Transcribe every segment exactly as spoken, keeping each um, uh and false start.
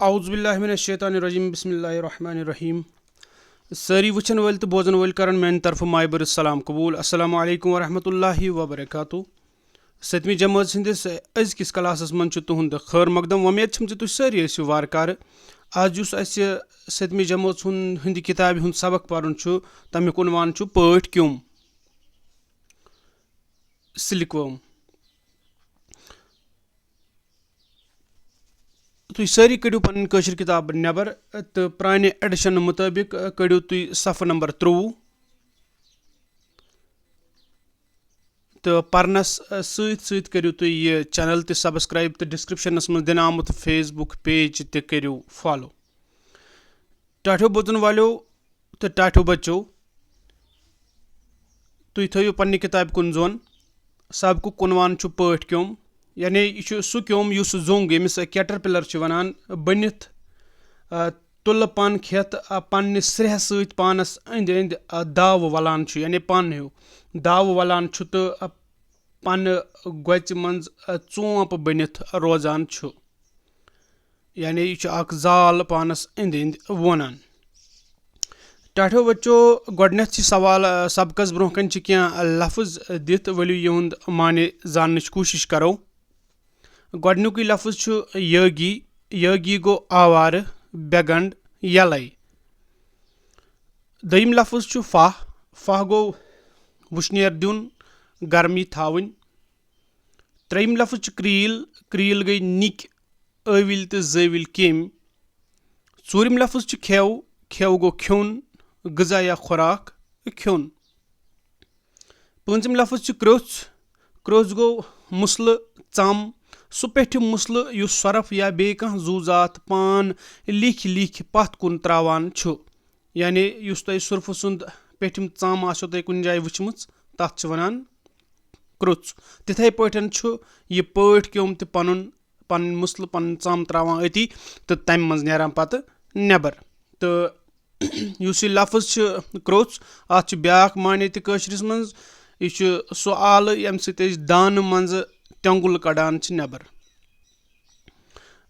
اعوذ باللہ من الشیطان الرجیم، بسم اللہ الرحمن الرحیم۔ سٲری وٕچھن وٲلۍ تہٕ بوزن وٲلۍ کرن میانہِ طرفہٕ مایہِ بٔرٕژ سلام قبول۔ السلام علیکم ورحمۃ اللہ وبرکاتہ۔ سٔتمہِ جمٲژ ہٕنٛدِس أزکِس کلاسس منٛز چھُ تُہُنٛد خٲر مقدم۔ وۄمید چھم زِ تُہۍ سٲری ٲسِو وارٕ کارٕ۔ آز یُس اسہِ سٔتمہِ جمٲژ ہُنٛد، ہٕنٛدِ کِتابہِ ہُنٛد سبق پرُن چھُ، تمیُک عنوان چھُ پٲٹھۍ کیوٚم۔ سِلِک وٲم۔ تُہۍ سٲری کٔڑِو پنٕنۍ کٲشِر کِتاب نٮ۪بر تہٕ پرٛانہِ ایڈِشن مُطٲبِق کٔڑِو تُہۍ صفہٕ نمبر ترٛۆوُہ۔ تہٕ پرنس سۭتۍ سۭتۍ کٔرِو تُہۍ یہِ چینل تہِ سبسکرایب تہٕ ڈسکرپشنس منٛز دِنہٕ آمُت فیس بُک پیج تہِ کٔرِو فالو۔ ٹاٹھیو بوزن والٮ۪و تہٕ ٹاٹھیو بچو، تُہۍ تھٲیِو پننہِ کِتابہِ کُن زوٚن۔ سبقُک عنوان چھُ پٲٹھۍ کیوٚم، یعنی یہِ چھُ سُہ کیوٚم یُس زوٚنگ، ییٚمِس caterpillar چھِ ونان، بٔنِتھ، آ، تُلہٕ پن کھٮ۪تھ، آ، پننہِ سرٛیٚہہ سۭتۍ پانس أنٛدۍ أنٛدۍ، آ، داوٕ ولان چھُ، یعنی پن ہیوٗ داوٕ ولان چھُ تہٕ، آ، پنہٕ گۄژِ منٛز، آ، ژوٗنٛپ بٔنِتھ روزان چھُ۔ یعنی یہِ چھُ اکھ زال پانس أنٛدۍ أنٛدۍ وونان۔ ٹاٹھیو بچو، گۄڈٕنیتھ چھِ سوال، آ، سبقس برونٛہہ کنہِ چھِ کینٛہہ لفظ دِتھ، ؤلِو یِہُنٛد معنی زاننٕچ کوٗشِش کرو۔ گۄڈٕنیُکُے لفظ چھُ یٲگی۔ یٲگی گوٚو آوارٕ، بے گنٛڈ، یلے۔ دوٚیِم لفظ چھُ فاہ۔ فاہ گوٚو وُشنیر دیُن، گرمی تھاوٕنۍ۔ ترٛیٚیِم لفظ چھُ کرٛیٖل۔ کرٛیٖل گٔے نِکۍ، ٲوِلۍ تہٕ زٲوِلۍ کیٚمۍ۔ ژوٗرِم لفظ چھُ کھٮ۪و۔ کھٮ۪و گوٚو کھیوٚن، غذا یا خوراک کھیوٚن۔ پوٗنٛژِم لفظ چھُ کرٛوٚژھ۔ کرٛوٚژھ گوٚو مُسلہٕ، ژم، سُہ پیٚٹھِم مُسلہٕ یُس سۄرپھ یا بیٚیہِ کانٛہہ زُو زاتھ پان لیکھِ لیکھِ پتھ کُن ترٛاوان چھُ۔ یعنی یُس تۄہہِ سۄرپھٕ سُنٛد پیٚٹھِم ژم آسیو تۄہہِ کُنہِ جایہِ وٕچھمٕژ، تتھ چھِ ونان کرٛوٚژھ۔ تِتھے پٲٹھۍ چھُ یہِ پٲٹھۍ کیوٚم تہِ پنُن، پنٕنۍ مُسلہٕ، پنٕنۍ ژم ترٛاوان أتی تہٕ تمہِ منٛز نیران پتہٕ نٮ۪بر۔ تہٕ یُس یہِ لفظ چھُ کرٛوٚژھ، اتھ چھُ بیٛاکھ معنی تہِ کٲشرِس منٛز۔ یہِ چھُ سُہ آلہٕ ییٚمہِ سۭتۍ أسۍ دانہٕ منٛزٕ تیٚنٛگُل کڑان چھِ نٮ۪بر۔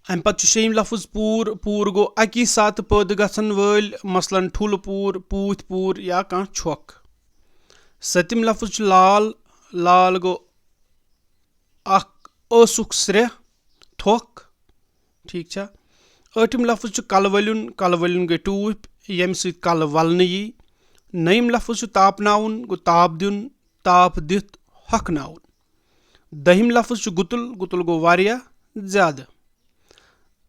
امہِ پتہٕ چھُ شیٚیِم لفظ پوٗر۔ پوٗر گوٚو اکی ساتہٕ پٲدٕ گژھن وٲلۍ، مثلاً ٹھوٗلہٕ پوٗر، پوٗتۍ پوٗر یا کانٛہہ چھۄکھ۔ سٔتِم لفظ چھُ لال۔ لال گوٚو اکھ ٲسُک سرٛیٚہہ، تھۄکھ۔ ٹھیٖک چھا؟ ٲٹھِم لفظ چھُ کلہٕ ؤلیُن۔ کلہٕ ؤلیُن گٔے ٹوٗپۍ، ییٚمہِ سۭتۍ کلہٕ ولنہٕ یی۔ نٔیِم لفظ چھُ تاپناوُن، گوٚو تاپھ دیُن، تاپھ دِتھ ہۄکھناوُن۔ دٔہِم لفظ چھُ گُتُل۔ گُتُل گوٚو واریاہ زیادٕ۔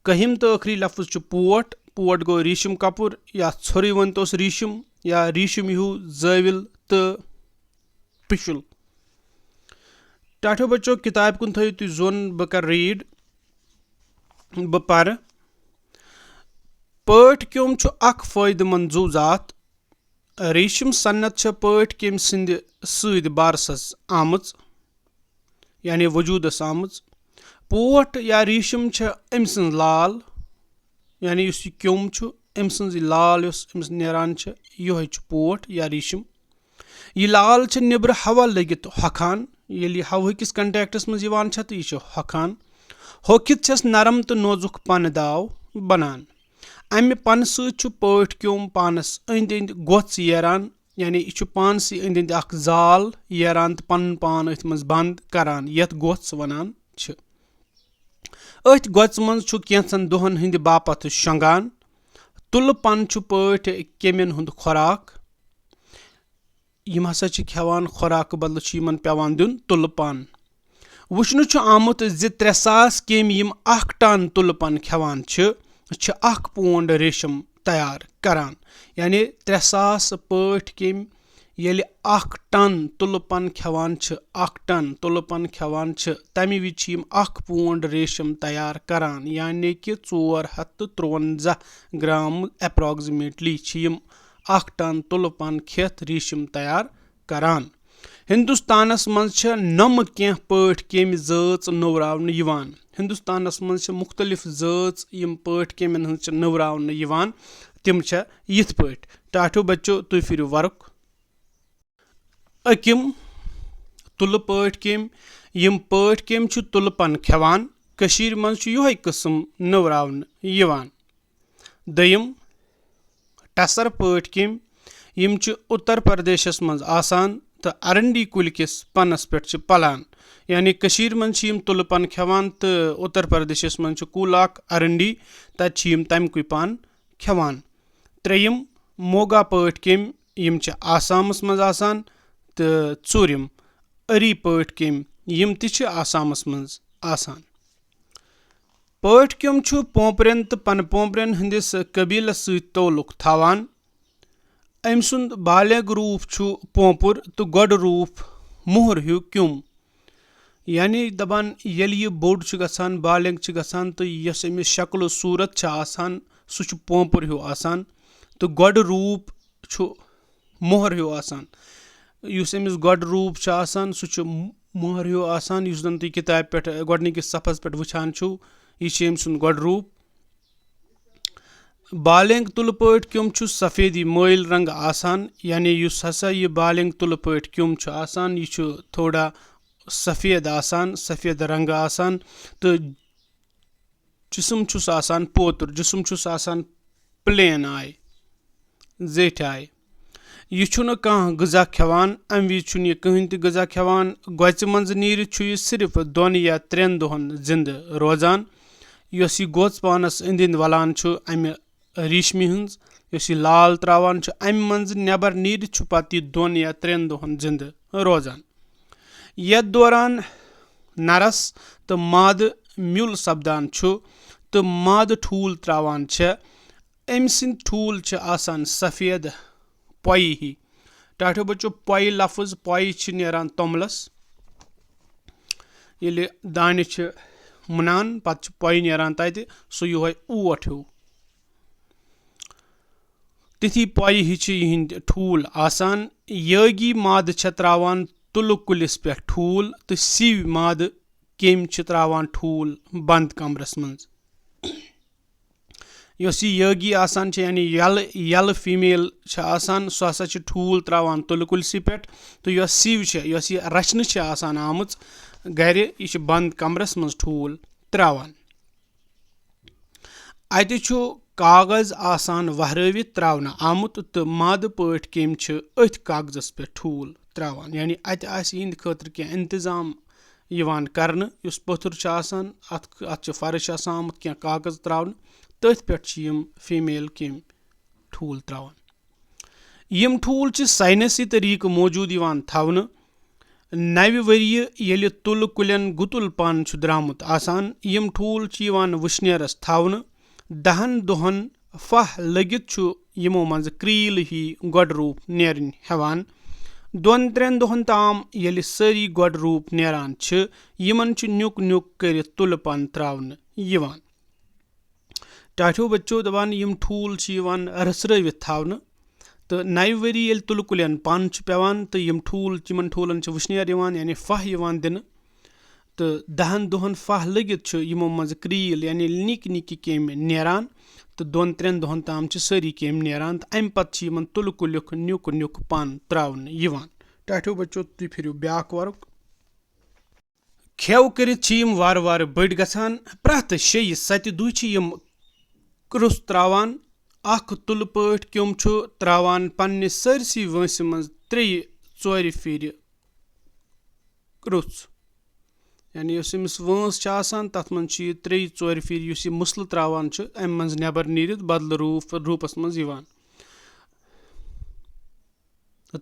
کٔہِم تہٕ ٲخری لفظ چھُ پوٹ۔ پوٹ گوٚو ریٖشِم کپُر یا ژھوٚرُے ؤنۍ توس ریٖشِم یا ریٖشِم ہیوٗ زٲوِل تہٕ پِشُل۔ ٹاٹھیو بچو، کِتابہِ کُن تھٲیِو تُہۍ زوٚن، بہٕ کرٕ read، بہٕ پرٕ۔ پٲٹھۍ کیوٚم چھُ اکھ فٲیدٕ مند زُو زاتھ۔ ریٖشِم صنعت چھےٚ پٲٹھۍ کیٚمۍ سٕنٛدِ سۭتۍ بارسَس آمٕژ، یعنی وجوٗدَس آمٕژ۔ پوٹھ یا ریٖشِم چھےٚ أمۍ سٕنٛز لال، یعنی یُس یہِ کیوٚم چھُ، أمۍ سٕنٛز یہِ لال یۄس أمِس نیران چھِ، یِہوٚے چھُ پوٹھ یا ریٖشِم۔ یہِ لال چھِ نیٚبرٕ ہوا لٔگِتھ ہۄکھان۔ ییٚلہِ یہِ ہوا کِس کانٹیکٹَس منٛز یِوان چھےٚ تہٕ یہِ چھِ ہۄکھان۔ ہوٚکھِتھ چھَس نرم تہٕ نوزُک پنہٕ داو بنان۔ امہِ پنہٕ سۭتۍ چھُ پٲٹھۍ کیوٚم پانس أنٛدۍ أنٛدۍ گۄژھ ییران، یعنی یہِ چھُ پانسٕے أنٛدۍ أنٛدۍ اکھ زال ییران تہٕ پنُن پان أتھۍ منٛز بنٛد کران، یتھ گۄژھ ونان چھِ۔ أتھۍ گۄژھِ منٛز چھُ کینٛژن دۄہن ہٕنٛدِ باپتھ شۄنٛگان۔ تُلہٕ پن چھُ پٲٹھۍ کیٚمٮ۪ن ہُنٛد خوراک۔ یِم ہسا چھِ کھٮ۪وان، خوراکہٕ بدلہٕ چھُ یِمن پٮ۪وان دیُن تُلہٕ پن۔ وٕچھنہٕ چھُ آمُت زِ ترٛےٚ ساس کیٚمۍ یِم اکھ ٹن تُلہٕ پن کھٮ۪وان چھِ، چھِ اکھ پونڈ ریشم تیار کران۔ یعنی ترٛےٚ ساس پٲٹھۍ کیٚمۍ ییٚلہِ اکھ ٹن تُلہٕ پن کھٮ۪وان چھِ، اکھ ٹن تُلہٕ پن کھٮ۪وان چھِ، تمہِ وِزِ چھِ یِم اکھ پونڈ ریشم تیار کران، یعنی کہِ ژور ہتھ تہٕ ترٛونزہ گرام approximately چھِ یِم اکھ ٹن تُلہٕ پن کھٮ۪تھ ریشم تیار کران۔ ہندوستانس منٛز چھِ نۄمہٕ کینٛہہ پٲٹھۍ کیٚمۍ زٲژ نوٚوراونہٕ یِوان۔ ہندوستانس منٛز چھِ مُختٔلِف زٲژ یِم پٲٹھۍ کیٚمٮ۪ن ہٕنٛز چھِ نوٚوراونہٕ یِوان۔ تِم چھِ یِتھ پٲٹھۍ، ٹاٹھیو بچو، تُہۍ پھِرِو وَرُق۔ أکِم، تُلہٕ پٲٹھۍ کیٚمۍ۔ یِم پٲٹھۍ کیٚمۍ چھِ تُلہٕ پن کھٮ۪وان۔ کٔشیٖرِ منٛز چھُ یِہوٚے قٕسم نٔوراونہٕ یِوان۔ دوٚیِم، ٹسر پٲٹھۍ کیٚمۍ، یِم چھِ اُتر پردیشس منٛز آسان تہٕ ارنڈی کُلۍ کِس پنس پٮ۪ٹھ چھِ پلان۔ یعنی کٔشیٖرِ منٛز چھِ یِم تُلہٕ پن کھٮ۪وان تہٕ اُتر پردیشس منٛز چھُ کُل اکھ ارنڈی، تتہِ چھِ یِم تمہِ کُے پن کھٮ۪وان۔ ترٛیٚیِم، موگا پٲٹھۍ کیٚمۍ، یِم چھِ آسامس منٛز آسان۔ تہٕ ژوٗرِم، أری پٲٹھۍ کیٚمۍ، یِم تہِ چھِ آسامس منٛز آسان۔ پٲٹھۍ کیوٚم چھُ پونپرٮ۪ن تہٕ پنہٕ پونپرٮ۪ن ہٕنٛدِس قبیلس سۭتۍ تعلق تھاوان۔ أمۍ سُنٛد بالغ روٗپ چھُ پونپُر تہٕ گۄڈٕ روٗپ مۄہر ہیوٗ کیوٚم۔ یعنی دَپان، ییٚلہِ یہِ بوٚڑ چھُ گژھان، بالغ چھُ گژھان، تہٕ یۄس أمِس شکل و صوٗرت چھِ آسان، سُہ چھُ پونپُر ہیوٗ آسان، تہٕ گۄڈٕ روٗپ چھُ مۄہر ہیوٗ آسان۔ یُس أمِس گۄڈٕ روٗپ چھُ آسان، سُہ چھُ مۄہر ہیوٗ آسان، یُس زَن تُہۍ کِتابہِ پٮ۪ٹھ گۄڈٕنِکِس صفحس پٮ۪ٹھ وٕچھان چھِو۔ یہِ چھُ أمۍ سُنٛد گۄڈٕ روٗپ۔ بالینگ تُلہٕ پٲٹھۍ کیوٚم چھُ سفیدی مٲیِل رنٛگہٕ آسان، یعنی یُس ہسا یہِ بالینگ تُلہٕ پٲٹھۍ کیوٚم چھُ آسان، یہِ چھُ تھوڑا سفید آسان، سفید رنٛگہٕ آسان، تہٕ جسم چھُس آسان پوتُر، جسم چھُس آسان پلین آیہِ، زیٹھۍ آیہِ۔ یہِ چھُنہٕ کانٛہہ غذا کھٮ۪وان، اَمہِ وِزِ چھُنہٕ یہِ کٕہٕنۍ تہِ غذا کھٮ۪وان۔ گۄژِ منٛز نیٖرِتھ چھُ یہِ صرف دۄن یا ترٛٮ۪ن دۄہَن زِنٛدٕ روزان۔ یۄس یہِ گۄژ پانَس أنٛدۍ أنٛدۍ وَلان چھُ، اَمہِ ریٖشمہِ ہٕنٛز، یۄس یہِ لال ترٛاوان چھُ، اَمہِ منٛزٕ نٮ۪بر نیٖرِتھ چھُ پَتہٕ یہِ دۄن یا ترٛٮ۪ن دۄہَن زِنٛدٕ روزان۔ یَتھ دوران نرس تہٕ مادٕ میُل سپدان چھُ تہٕ مادٕ ٹھوٗل ترٛاوان چھےٚ، أمۍ سٕنٛدۍ ٹھوٗل چھِ آسان سفید پۄیہِ ہی۔ ٹاٹھیو بچو، پۄیہِ لفظ، پۄیہِ چھِ نیران توٚملس۔ ییٚلہِ دانہِ چھِ مُنان، پتہٕ چھِ پۄیہِ نیران تتہِ، سُہ یِہوٚے اوٹ ہیوٗ۔ تِتھی پۄیہِ ہی چھِ یِہِنٛدۍ ٹھوٗل آسان۔ یٲگی مادٕ چھےٚ ترٛاوان تُلہٕ کُلِس پٮ۪ٹھ ٹھوٗل تہٕ سِوۍ مادٕ کیٚمۍ چھِ ترٛاوان ٹھوٗل بنٛد کمرس منٛز۔ یۄس یہِ یٲگی آسان چھِ، یعنی یَلہٕ، یَلہٕ female چھِ آسان، سۄ ہسا چھِ ٹھوٗل ترٛاوان تُلہٕ کُلسٕے پٮ۪ٹھ۔ تہٕ یۄس سِو چھےٚ، یۄس یہِ رچھنہٕ چھِ آسان آمٕژ گرِ، یہِ چھِ بنٛد کمرس منٛز ٹھوٗل ترٛاوان۔ اَتہِ چھُ کاغذ آسان وہرٲوِتھ ترٛاونہٕ آمُت تہٕ مادٕ پٲٹھۍ کیٚمۍ چھِ أتھۍ کاغذس پٮ۪ٹھ ٹھوٗل ترٛاوان۔ یعنی اَتہِ آسہِ یِہِنٛدِ خٲطرٕ کینٛہہ انتظام یِوان کرنہٕ۔ یُس پٔتھٕر چھُ آسان، اَتھ، اَتھ چھُ فرٕش آسان آمُت کینٛہہ کاغذ ترٛاونہٕ، تٔتھۍ پٮ۪ٹھ چھِ یِم female کیٚمۍ ٹھوٗل ترٛاوان۔ یِم ٹھوٗل چھِ ساینسی طریٖقہٕ موجوٗد یِوان تھاونہٕ۔ نَوِ ؤریہِ ییٚلہِ تُلہٕ کُلٮ۪ن گُتُل پن چھُ درٛامُت آسان، یِم ٹھوٗل چھِ یِوان وٕشنیرس تھاونہٕ۔ دَہَن دۄہَن پھاہ لٔگِتھ چھُ یِمو منٛزٕ کرٛیٖلۍ ہی گۄڈٕ روٗپ نیرٕنۍ ہٮ۪وان۔ دۄن ترٛٮ۪ن دۄہَن تام ییٚلہِ سٲری گۄڈٕ روٗپ نیران چھِ، یِمن چھُ نیُک نیُک کٔرِتھ تُلہٕ پن ترٛاونہٕ یِوان۔ ٹاٹھیو بچو دَپان، یِم ٹھوٗل چھِ یِوان رٔژھرٲوِتھ تھاونہٕ، تہٕ نَوِ ؤری ییٚلہِ تُلہٕ کُلٮ۪ن پَن چھُ پٮ۪وان تہٕ یِم ٹھوٗل، یِمن ٹھوٗلن چھِ وٕشنیر یِوان، یعنی پھاہ یِوان دِنہٕ، تہٕ دَہَن دۄہَن پھاہ لٔگِتھ چھُ یِمو منٛزٕ کرٛیٖل، یعنی نِکۍ نِکۍ کیٚمۍ نیران، تہٕ دۄن ترٛٮ۪ن دۄہَن تام چھِ سٲری کیٚمۍ نیران، تہٕ اَمہِ پَتہٕ چھِ یِمن تُلہٕ کُلیُک نیُک نیُک پَن ترٛاونہٕ یِوان۔ ٹاٹھیو بچو، تُہۍ پھِرِو بیٛاکھ وَرُک۔ کھٮ۪و کٔرِتھ چھِ یِم وارٕ وارٕ بٔڑۍ گژھان۔ پرٛٮ۪تھ شیٚیہِ ستہِ دۄہہِ چھِ یِم کرٛژھ ترٛاوان۔ اکھ تُلہٕ پٲٹھۍ کیوٚم چھُ ترٛاوان پننہِ سٲرسٕے وٲنٛسہِ منٛز ترٛیٚیہِ ژورِ پھِرِ کرٛژھ۔ یعنی یۄس أمِس وٲنٛس چھِ آسان، تَتھ منٛز چھُ یہِ ترٛیٚیہِ ژورِ پھِرِ، یُس یہِ مُسلہٕ ترٛاوان چھُ، اَمہِ منٛز نٮ۪بر نیٖرِتھ بدلہٕ روٗپ، روٗپس منٛز یِوان۔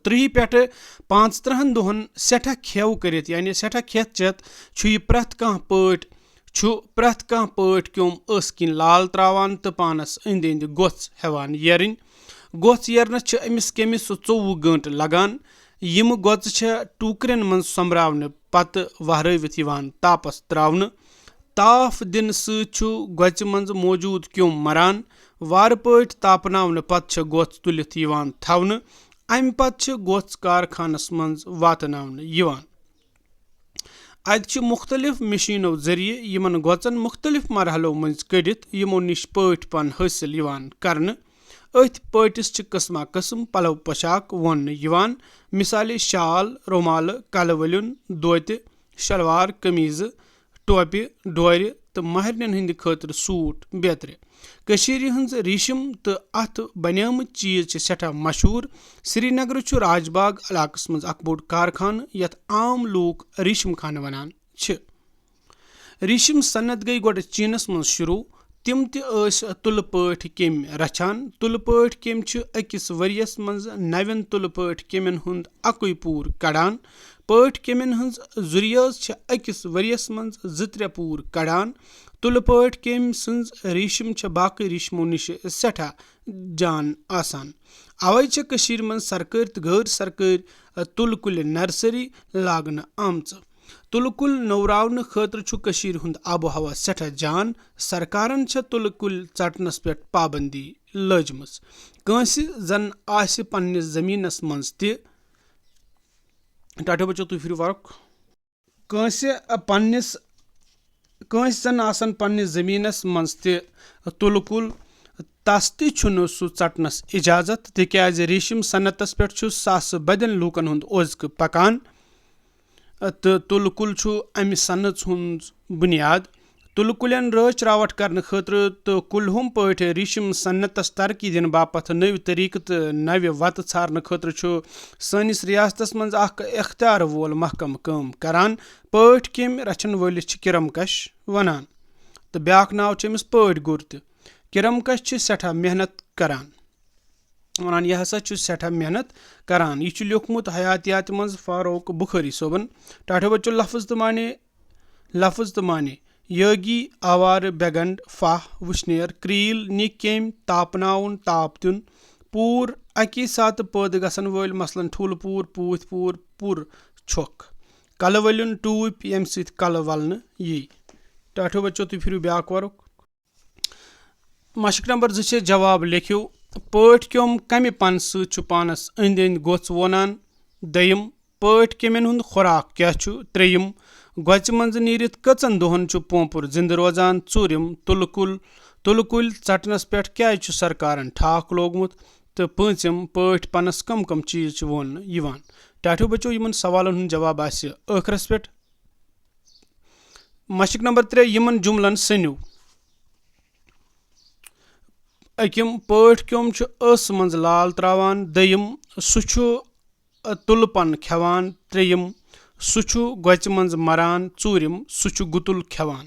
ترٛہہِ پٮ۪ٹھٕ پانٛژترٕہن دۄہن سٮ۪ٹھاہ کھٮ۪و کٔرِتھ، یعنی سٮ۪ٹھاہ کھٮ۪تھ چٮ۪تھ، چھُ یہِ پرٛٮ۪تھ کانٛہہ پٲٹھۍ، چھُ پرٛٮ۪تھ کانٛہہ پٲٹھۍ کیوٚم ٲسہٕ کِنۍ لال ترٛاوان تہٕ پانس أنٛدۍ أنٛدۍ گۄژھ ہٮ۪وان یرٕنۍ۔ گۄژھ یرنس چھِ أمِس کیٚمِس ژوٚوُہ گٲنٛٹہٕ لگان۔ یِمہٕ گۄژٕ چھےٚ ٹوٗکرٮ۪ن منٛز سۄمبراونہٕ پتہٕ وہرٲوِتھ یِوان تاپس ترٛاونہٕ۔ تاپھ دِنہٕ سۭتۍ چھُ گۄژِ منٛز موجوٗد کیوٚم مران۔ وارٕ پٲٹھۍ تاپناونہٕ پتہٕ چھےٚ گۄژھ تُلِتھ یِوان تھاونہٕ۔ اَمہِ پتہٕ چھِ گۄژھ کارخانس منٛز واتناونہٕ یِوان۔ اَتہِ چھِ مُختٔلِف مِشیٖنو ذٔریعہٕ یِمن گۄژن مُختٔلِف مرحلو مٔنٛزۍ کٔڑِتھ یِمو نِش پٲٹھۍ پن حٲصِل یِوان کرنہٕ۔ أتھۍ پٲٹِس چھِ قٕسمہ قٕسم پلو پۄشاک ووننہٕ یِوان، مثالے شال، رومالہٕ، کلہٕ ؤلِیُن، دوتہِ، شلوار، قمیٖضہٕ، ٹوپہِ، ڈورِ، تہٕ مہرنٮ۪ن ہٕنٛدِ خٲطرٕ سوٗٹ بیترِ۔ کٔشیٖرِ ہٕنٛز ریٖشم تہٕ اَتھ بنیمٕتۍ چیٖز چھِ سٮ۪ٹھاہ مشہوٗر۔ سرینگرٕ چھُ راج باغ علاقس منٛز اکھ بوٚڑ کارخانہٕ، یتھ عام لوٗکھ ریٖشم خانہٕ ونان چھِ۔ ریٖشم صنعت گٔے گۄڈٕ چینس منٛز شروٗع۔ تِم تہِ ٲسۍ تُلہٕ پٲٹھۍ کیٚمۍ رچھان۔ تُلہٕ پٲٹھۍ کیٚمۍ چھِ أکِس ؤرِیَس منٛز نَوٮ۪ن تُلہٕ پٲٹھۍ کیٚمٮ۪ن ہُنٛد اَکُے پوٗر کڑان۔ پٲٹھۍ کیٚمٮ۪ن ہٕنٛز ذُریٲژ چھِ أکِس ؤرِیَس منٛز زٕ ترٛےٚ پوٗر کڑان۔ تُلہٕ پٲٹھۍ کیٚمۍ سٕنٛز ریٖشم چھِ باقٕے ریٖشمو نِش سٮ۪ٹھاہ جان آسان۔ اَوَے چھِ کٔشیٖرِ منٛز سرکٲرۍ تہٕ غٲر سرکٲرۍ تُلہٕ کُلۍ نرسری لاگنہٕ آمژٕ۔ تُلہٕ کُلۍ نوراونہٕ خٲطرٕ چھُ کٔشیٖرِ ہُنٛد آب و ہوا سٮ۪ٹھاہ جان۔ سرکارن چھےٚ تُلہٕ کُلۍ ژٹنس پٮ۪ٹھ پابندی لٲجمٕژ۔ کٲنٛسہِ زن آسہِ پننِس زٔمیٖنس منٛز تہِ، ٹاٹھیو بچو، تُہۍ پھِرِو ورُق۔ کٲنٛسہِ پننِس، کٲنٛسہِ زن آسن پننِس زٔمیٖنس منٛز تہِ تُلہٕ کُل، تس تہِ چھُنہٕ سُہ ژٹنس اجازت، تِکیازِ ریٖشم صنعتس پٮ۪ٹھ چھُ ساسہٕ بدٮ۪ن لوٗکن ہُنٛد اوزکہٕ پکان۔ تہٕ تُلہٕ کُل چھُ امہِ صنعژ ہُنٛد بُنیاد۔ تُلہٕ کُلٮ۪ن رٲچھ راوٹھ کرنہٕ خٲطرٕ تہٕ کُلہُم پٲٹھۍ ریٖشم صنعتس ترقی دِنہٕ باپتھ نٔوۍ طریقہٕ تہٕ نوِ وتہٕ ژھارنہٕ خٲطرٕ چھُ سٲنِس ریاستس منٛز اکھ اختیار وول محکمہٕ کٲم کران۔ پٲٹھۍ کیٚمۍ رچھن وٲلِس چھِ کرم کش ونان تہٕ بیاکھ ناو چھُ أمِس پٲٹھۍ گُر تہِ۔ کرم کش چھِ سٮ۪ٹھاہ محنت کران۔ ونان، یہِ ہسا چھُ سٮ۪ٹھاہ محنت کران۔ یہِ چھُ لیوٗکھمُت حیاتیات منٛز فاروق بخاری صٲبن۔ ٹاٹھیو بچو، لفظ تہٕ معنی، لفظ تہٕ معنی۔ یٲگی، آوارٕ، بیگنڈ، فاہ، وُشنیر، کریٖل، نِکۍ کیٚمۍ، تاپناوُن، تاپ دیُن، پوٗر، اکی ساتہٕ پٲدٕ گژھن وٲلۍ، مثلاً، ٹھوٗلہٕ پوٗر، پوٗتۍ پوٗر، پُر، چھۄکھ، کلہٕ ؤلِیُن، ٹوٗپۍ، ییٚمہِ سۭتۍ کلہٕ ولنہٕ یی۔ ٹاٹھیو بچو، تُہۍ پھِرِو بیاکھ ورُق۔ مشق نمبر زٕ چھِ جواب لیکھِو۔ پٲٹھۍ کیوٚم کمہِ پنہٕ سۭتۍ چھُ پانس أنٛدۍ أنٛدۍ گوٚژھ وونان؟ دوٚیِم، پٲٹھۍ کیٚمٮ۪ن ہُنٛد خوراک کیٛاہ چھُ؟ ترٛیٚیِم، گۄژِ منٛزٕ نیٖرِتھ کٔژن دۄہن چھُ پونٛپُر زِنٛدٕ روزان؟ ژوٗرِم، تُلہٕ کُل، تُلہٕ کُلۍ ژٹنس پٮ۪ٹھ کیٛازِ چھُ سرکارن ٹھاکھ لوگمُت؟ تہٕ پٲنٛژِم، پٲٹھۍ پنس کم کم چیٖز چھِ ووننہٕ یِوان؟ ٹاٹھیو بچو، یِمن سوالن ہُنٛد جواب آسہِ ٲخرس پٮ۪ٹھ۔ مشق نمبر ترٛےٚ، یِمن جملن سٔنِو۔ أکِم، پٲٹھۍ کیوٚم چھُ ٲسہٕ منٛز لال تراوان۔ دوٚیِم، سُہ چھُ، ٲ، تُلہٕ پن کھٮ۪وان۔ ترٛیٚیِم، سُہ چھُ گۄژِ منٛز مران۔ ژوٗرِم، سُہ چھُ گُتُل کھٮ۪وان۔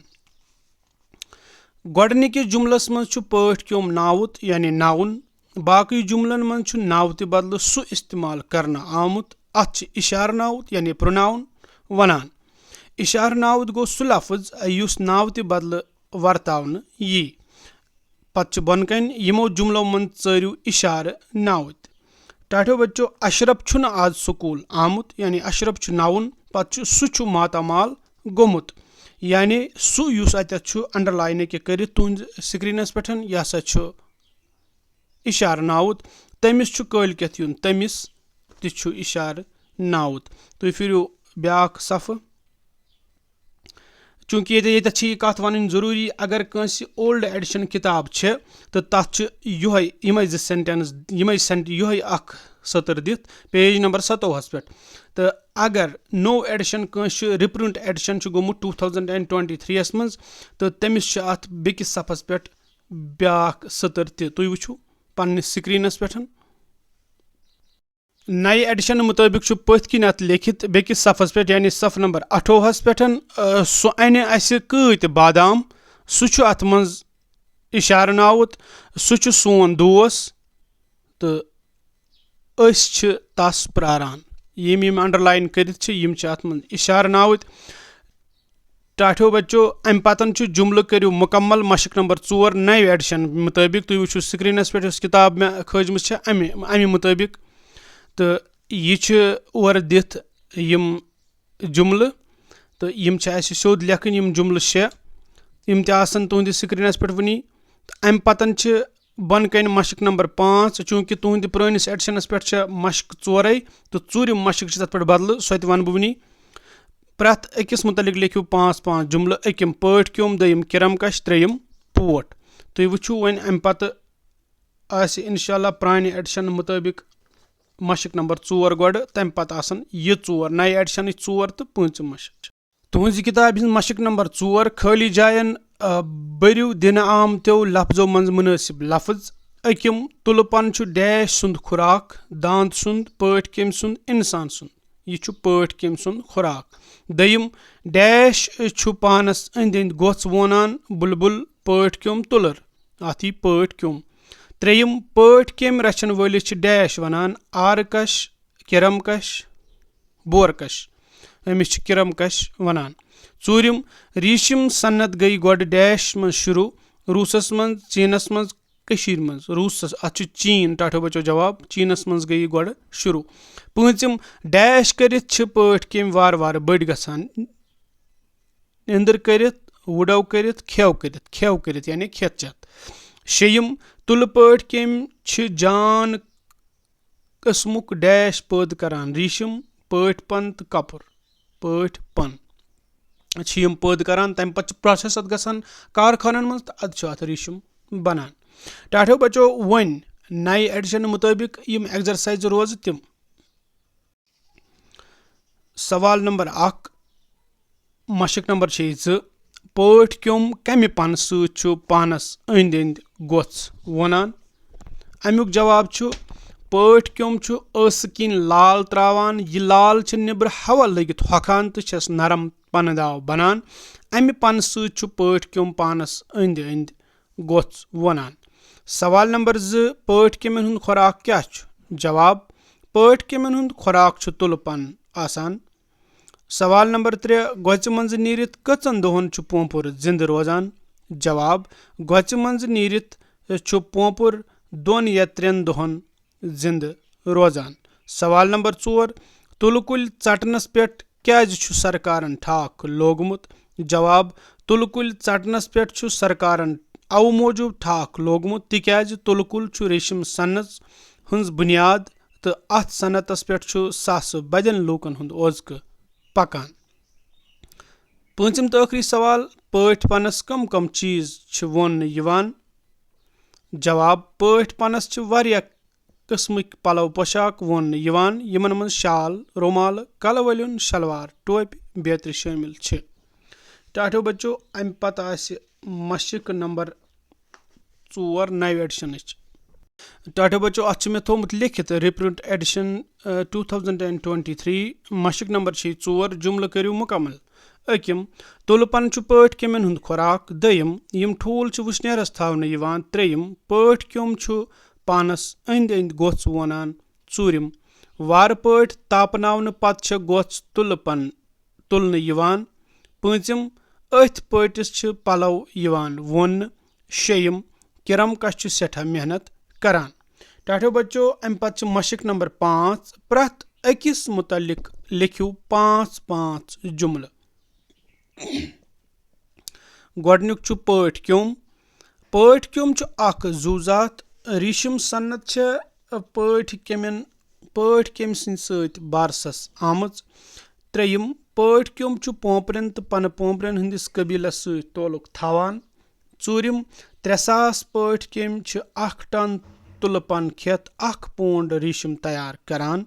گۄڈٕنِکِس جملس منٛز چھُ پٲٹھۍ کیوٚم ناوُت، یعنی noun۔ باقٕے جملن منٛز چھُ ناوتہِ بدلہٕ سُہ استعمال کرنہٕ آمُت۔ اتھ چھِ اشارٕ ناوُت، یعنی pronoun، ونان۔ اشارٕ ناوُت گوٚو سُہ لفظ، یُس ناوتہِ بدلہٕ ورتاونہٕ یی۔ پتہٕ چھِ بۄنہٕ کنہِ یِمو جملو منٛز ژٲرِو اشارٕ ناوٕتۍ۔ ٹاٹھیو بچو، اشرف چھُنہٕ آز سکوٗل آمُت، یعنی اشرف چھُ noun، پتہٕ چھُ سُہ چھُ ماتامال گوٚمُت، یعنی سُہ یُس اتٮ۪تھ چھُ underline کہِ کٔرِتھ تُہنٛزِ screenس پٮ۪ٹھ، یہِ ہسا چھُ اشارٕ ناوُت۔ تٔمِس چھُ کٲلۍ کٮ۪تھ یُن، تٔمِس تہِ چھُ اشارٕ ناوُت۔ تُہۍ پھِرِو بیاکھ صفہٕ۔ چوٗنٛکہِ ییٚتہِ، ییٚتٮ۪تھ چھِ یہِ کَتھ وَنٕنۍ ضروٗری، اگر کٲنٛسہِ old edition کِتاب چھِ تہٕ تَتھ چھِ یِہوٚے، یِمَے زٕ sentence، یِمَے sent-، یِہوٚے اَکھ سٔتٕر دِتھ page number ستووُہَس پٮ۪ٹھ۔ تہٕ اگر نوٚو edition کٲنٛسہِ چھُ، reprint edition چھُ گوٚمُت two thousand and twenty three یَس منٛز، تہٕ تٔمِس چھُ اَتھ بیٚکِس صفَس پٮ۪ٹھ بیٛاکھ سٔتٕر تہِ۔ تُہۍ وٕچھِو پنٛنِس screenس پٮ۪ٹھ۔ نَیہِ edition مُطٲبِق چھُ پٔتھۍ کِنۍ اَتھ لیٚکھِتھ بیٚکِس صفَس پٮ۪ٹھ، یعنی صفہٕ نمبر اَٹھووُہَس پٮ۪ٹھ، آ، سُہ اَنہِ اَسہِ کۭتۍ بادام؟ سُہ چھُ اَتھ منٛز اِشارٕ ناوُت، سُہ چھُ سون دوس تہٕ أسۍ چھِ تَس پرٛاران۔ یِم یِم underline کٔرِتھ چھِ، یِم چھِ اَتھ منٛز اِشارٕ ناوٕتۍ۔ ٹاٹھیو بچو، امہِ پتن چھُ جملہٕ کٔرِو مُکمل، مشق نمبر ژور، نَیہِ edition مُطٲبِق۔ تُہۍ وٕچھِو screenس پٮ۪ٹھ یۄس کِتاب مےٚ کھٲجمٕژ چھےٚ، امہِ، امہِ مُطٲبِق۔ تہٕ یہِ چھِ اورٕ دِتھ یِم جملہٕ، تہٕ یِم چھِ اَسہِ سیوٚد لیکھٕنۍ، یِم جملہٕ شےٚ۔ یِم تہِ آسن تُہنٛدِس screenس پٮ۪ٹھ وٕنی۔ تہٕ امہِ پتن چھِ بۄنہٕ کنہِ مشق نمبر پانٛژھ، چوٗنٛکہِ تُہنٛدِ پرٲنِس editionس پٮ۪ٹھ چھےٚ مشق ژورے، تہٕ ژوٗرِم مشق چھِ تتھ پٮ۪ٹھ بدلہٕ، سۄ تہِ ونہٕ بہٕ وٕنی۔ پرٛٮ۪تھ أکِس مُتعلِق لیکھِو پانٛژھ پانٛژھ جملہٕ، أکِم پٲٹھۍ کیوٚم، دوٚیِم کِرم کش، ترٛیٚیِم پوٹ۔ تُہۍ وٕچھِو وۄنۍ اَمہِ پتہٕ آسہِ انشاءاللہ پرٛانہِ edition مُطٲبِق مشق نمبر ژور گۄڈٕ، تَمہِ پتہٕ آسن یہِ ژور، نَیہِ editionٕچ ژور تہٕ پٲنٛژِم مشق چھِ۔ تُہٕنٛزِ کِتابہِ ہٕنٛز مشق نمبر ژور، خٲلی جاین آ، بٔرِو دِنہٕ آمتیو لفظو منٛز مُنٲسِب لفظ۔ أکِم، تُلہٕ پن چھُ ڈیش سُنٛد کھُراک، داند سُنٛد، پٲٹھۍ کٔمۍ سُنٛد، اِنسان سُنٛد۔ یہِ چھُ پٲٹھۍ کٔمۍ سُنٛد کھُراک۔ دوٚیِم، ڈیش چھُ پانس أنٛدۍ أنٛدۍ گۄژھ وونان، بُلبُل، پٲٹھۍ کیوٚم، تُلٕر۔ اَتھ یی پٲٹھۍ کیوٚم۔ ترٛیٚیِم، پٲٹھۍ کٔمۍ رچھن وٲلِس چھِ ڈیش ونان، آرکش، کرم کش، بورکش۔ أمِس چھِ کرم کش ونان۔ ژوٗرِم، ریٖشِم صنعت گٔیہِ گۄڈٕ ڈیش منٛز شروٗع، روٗسس منٛز، چیٖنس منٛز، کٔشیٖرِ منٛز۔ روٗسس، اتھ چھُ چیٖن، ٹاٹھیو بچو جواب، چیٖنس منٛز گٔیہِ گۄڈٕ شروٗع۔ پٲنٛژِم، ڈیش کٔرِتھ چھِ پٲٹھۍ کیٚمۍ وارٕ وارٕ بٔڑۍ گژھان۔ نیٚنٛدٕر کٔرِتھ، وُڈو کٔرِتھ، کھیو کٔرِتھ، کھیو کٔرِتھ، یعنی کھٮ۪تھ چٮ۪تھ۔ شیٚیِم، تُلہٕ پٲٹھۍ کیٚمۍ چھِ جان قٕسمُک ڈیش پٲدٕ کران، ریٖشِم، پٲٹھۍ پن تہٕ کپُر۔ پٲٹھۍ پن چھِ یِم پٲدٕ کران، تَمہِ پتہٕ چھِ پروسیس اَتھ گژھان کارخانن منٛز تہٕ اَدٕ چھُ اَتھ ریٖشِم بنان۔ ٹاٹھیو بچو، وۄنۍ نَیہِ ایڈیشن مُطٲبِق یِم ایگزرسایزٕ روزٕ تِم۔ سوال نمبر اکھ، مشق نمبر چھِ یہِ زٕ، پٲٹھۍ کیوٚم کمہِ پنہٕ سۭتۍ چھُ پانس أنٛدۍ أنٛدۍ گۄژھ وونان؟ امیُک جواب چھُ، پٲٹھۍ کیوٚم چھُ ٲسہٕ کِنۍ لال تراوان۔ یہِ لال چھِ نیبرٕ ہوا لٔگِتھ ہۄکھان تہٕ چھَس نرم پنہٕ داو بنان۔ امہِ پنہٕ سۭتۍ چھُ پٲٹھۍ کیوٚم پانس أنٛدۍ أنٛدۍ گۄژھ وونان۔ سوال نمبر زٕ، پٲٹھۍ کیٚمٮ۪ن ہُنٛد خوراک کیٛاہ چھُ؟ جواب، پٲٹھۍ کیٚمٮ۪ن ہُنٛد خوراک چھُ تُلہٕ پن آسان۔ سوال نمبر ترٛےٚ، گۄژِ منٛزٕ نیٖرِتھ کٔژن دۄہن چھُ پونٛپُر زِنٛدٕ روزان؟ جواب، گۄژِ منٛزٕ نیٖرِتھ چھُ پونٛپُر دۄن یا ترٛٮ۪ن دۄہن زِنٛدٕ روزان۔ سوال نمبر ژور، تُلہٕ کُلۍ ژٹنس پٮ۪ٹھ کیٛازِ چھُ سرکارن ٹھاکھ لوگمُت؟ جواب، تُلہٕ کُلۍ ژٹنس پٮ۪ٹھ چھُ سرکارن اَوٕ موٗجوٗب ٹھاکھ لوگمُت تِکیٛازِ تُلہٕ کُل چھُ ریشم صنعت ہٕنٛز بُنیاد تہٕ اَتھ صنعتس پٮ۪ٹھ چھُ ساسہٕ بَدٮ۪ن لوٗکن ہُنٛد اوزکہٕ پکان۔ پٲنٛژِم تہٕ ٲخری سوال، پٲٹھۍ پنس کم کم چیٖز چھِ ووننہٕ یِوان؟ جواب، پٲٹھۍ پنس چھِ واریاہ قٕسمٕکۍ پلو پوشاک ووننہٕ یِوان، یِمن منٛز شال، رومالہٕ، کلہٕ ؤلِیُن، شلوار، ٹوپہِ بیترِ شٲمِل چھِ۔ ٹاٹھیو بچو، امہِ پتہٕ آسہِ مشق نمبر ژور نوِ ایڈیشنٕچ۔ ٹاٹھیو بچو، اتھ چھُ مےٚ تھوٚومُت لیکھِتھ، reprint edition, two thousand and twenty three, مشق نمبر چھِ ژور، جملہٕ کٔرِو مُکمل۔ أکِم، تُلہٕ پن چھُ پٲٹھۍ کیٚمٮ۪ن ہُنٛد خوراک۔ دوٚیِم، یِم ٹھوٗل چھِ وُشنیرس تھاونہٕ یِوان۔ ترٛیٚیِم، پٲٹھۍ کیوٚم چھُ پانس أنٛدۍ أنٛدۍ گۄژھ وونان۔ ژوٗرِم، وارٕ پٲٹھۍ تاپناونہٕ پتہٕ چھےٚ گۄژھ تُلہٕ پن تُلنہٕ یِوان۔ پٲنٛژِم، أتھۍ پٲٹِس چھِ پلو یِوان ووننہٕ۔ شیٚیِم، کرم کش چھُ سٮ۪ٹھاہ محنت کران۔ ٹاٹھیو بچو، امہِ پتہٕ چھِ مشق نمبر پانٛژھ، پرٛٮ۪تھ أکِس مُتعلق لیکھِو پانٛژھ پانٛژھ جملہٕ۔ گۄڈٕنیُک چھُ پٲٹھۍ کیوٚم۔ پٲٹھۍ کیوٚم چھُ اکھ زُو زاتھ۔ ریشم صنعت چھےٚ پٲٹھۍ کیٚمٮ۪ن، پٲٹھۍ کیٚمۍ سٕنٛدۍ سۭتۍ بارسَس آمٕژ۔ ترٛیٚیِم، پٲٹھۍ کیوٚم چھُ پونٛپرٮ۪ن تہٕ پنہٕ پونٛپرٮ۪ن ہٕنٛدِس قبیٖلس سۭتۍ تعلق تھاوان۔ ژوٗرِم، ترٛےٚ ساس پٲٹھۍ کیٚمۍ چھِ اکھ ٹن تُلہٕ پن کھٮ۪تھ اکھ پونڈ ریشم تیار کران۔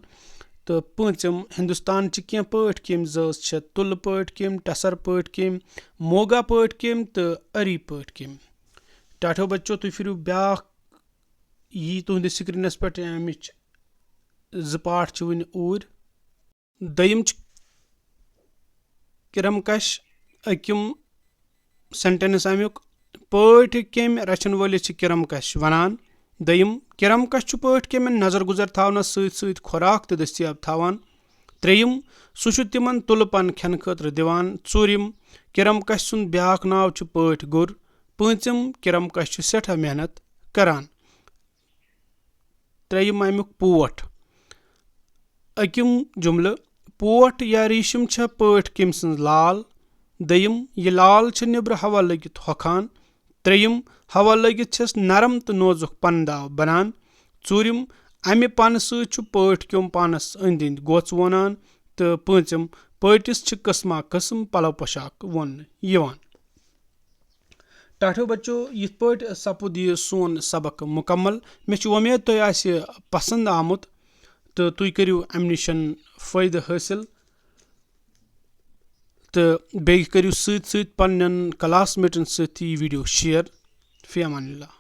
تہٕ پٲنٛژِم، ہندوستان چہِ کینٛہہ پٲٹھۍ کیٚمۍ زٲژ چھےٚ تُلہٕ پٲٹھۍ کیٚمۍ، ٹسر پٲٹھۍ کیٚمۍ، موگا پٲٹھۍ کیٚمۍ تہٕ اری پٲٹھۍ کیٚمۍ۔ ٹاٹھیو بچو، تُہۍ پھِرِو بیٛاکھ، یی تُہنٛدِس سکرینس پٮ۪ٹھ، امِچ زٕ پارٹ چھِ وُنہِ اوٗرۍ۔ دوٚیِم چھُ کرم کش، أکِم سینٹینس امیُک، پٲٹھۍ کیٚمۍ رچھن وٲلِس چھِ کرم کش ونان۔ دوٚیِم، کرم کش چھُ پٲٹھۍ کیٚمٮ۪ن نظر گُزر تھاونس سۭتۍ سۭتۍ خوراک تہِ دٔستیاب تھاوان۔ ترٛیٚیِم، سُہ چھُ تِمن تُلہٕ پن کھٮ۪نہٕ خٲطرٕ دِوان۔ ژوٗرِم، کرم کش سُنٛد بیٛاکھ ناو چھُ پٲٹھۍ گوٚر۔ پٲنٛژِم، کرم کش چھُ سٮ۪ٹھاہ محنت کران۔ ترٛیٚیِم امیُک پوٹھ۔ أکِم جملہٕ، پوٹھ یا ریشم چھےٚ پٲٹھۍ کیٚمۍ سٕنٛز لال۔ دوٚیِم، یہِ لال چھِ نیٚبرٕ ہوا لٔگِتھ ہۄکھان۔ ترٛیٚیِم، ہوا لٔگِتھ چھَس نرم تہٕ نوزُک پنہٕ داو بنان۔ ژوٗرِم، امہِ پنہٕ سۭتۍ چھُ پٲٹھۍ کیوٚم پانس أنٛدۍ أنٛدۍ گوژھ وونان۔ تہٕ پٲنٛژِم، پٲٹِس چھِ قٕسمہ قٕسم پلو پوشاک ووننہٕ یِوان۔ ٹاٹھیو بچو، یِتھ پٲٹھۍ سپُد یہِ سون سبق مُکمل۔ مےٚ چھِ وۄمید تۄہہِ آسہِ پسند آمُت تہٕ تُہۍ کٔرِو امہِ نِش فٲیدٕ حٲصِل۔ تہٕ بیٚیہِ کٔرِو سۭتۍ سۭتۍ پننٮ۪ن classmateن سۭتۍ تہِ یہِ video share۔ فی امان اللہ۔